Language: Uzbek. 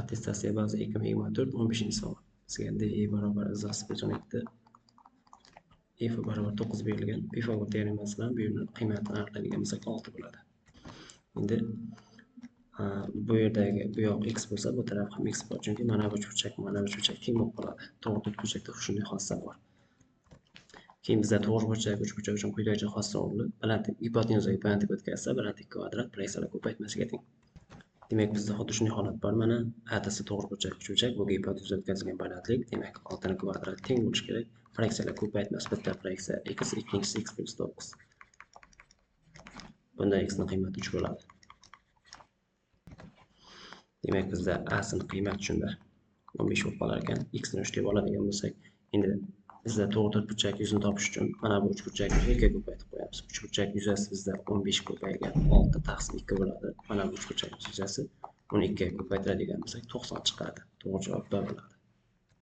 Attestatsiya baza 2024, 15-savol. Bizga DE barobar izoh 12, F barobar 9 berilgan. Pifagor teoremasi bilan bu yerni qiymatini aniqlaydigan bo'lsak, 6 bo'ladi. Endi bu yerdagi bu yoq x bo'lsa, bu taraf ham x bor. Chunki mana bu uchburchak, mana bu uchburchak teng bo'lib qoladi. To'g'ri to'rtburchakda shunday xossa bor. Keyin bizda to'g'ri burchak uchburchak uchun quyidagicha xossa o'rni balandlik gipotenuzaga balandlik o'tkazsa, balandlik kvadrat proyeksiyalar ko'paytmasiga teng. Demak, bizda xuddi shunday holat bor. Mana ADC to'g'ri burchak uchburchak, bu gipotenuza o'tkazilgan balandlik, demak 6 kvadrat teng bo'lishi kerak. Proyeksiyalar ko'paytmasi bitta proyeksiya x, ikkinchisi x plyus 9. Bunda x ning qiymati 3 bo'ladi. Demak, bizda A sini qiymati shunda 15 bo'lib qolar ekan. X ni 3 deb oladigan bo'lsak, endi bizda to'g'ri to'rtburchak yuzini topish uchun mana bu uchburchakni 2 ko'paytirib qo'yamiz. Uchburchak yuzasi bizda 15 ko'paygan 6 taqsim 2 bo'ladi. Mana bu uchburchakning yuzasi uni 2 ga ko'paytiradigan bo'lsak 90 chiqadi. To'g'ri javob B bo'ladi.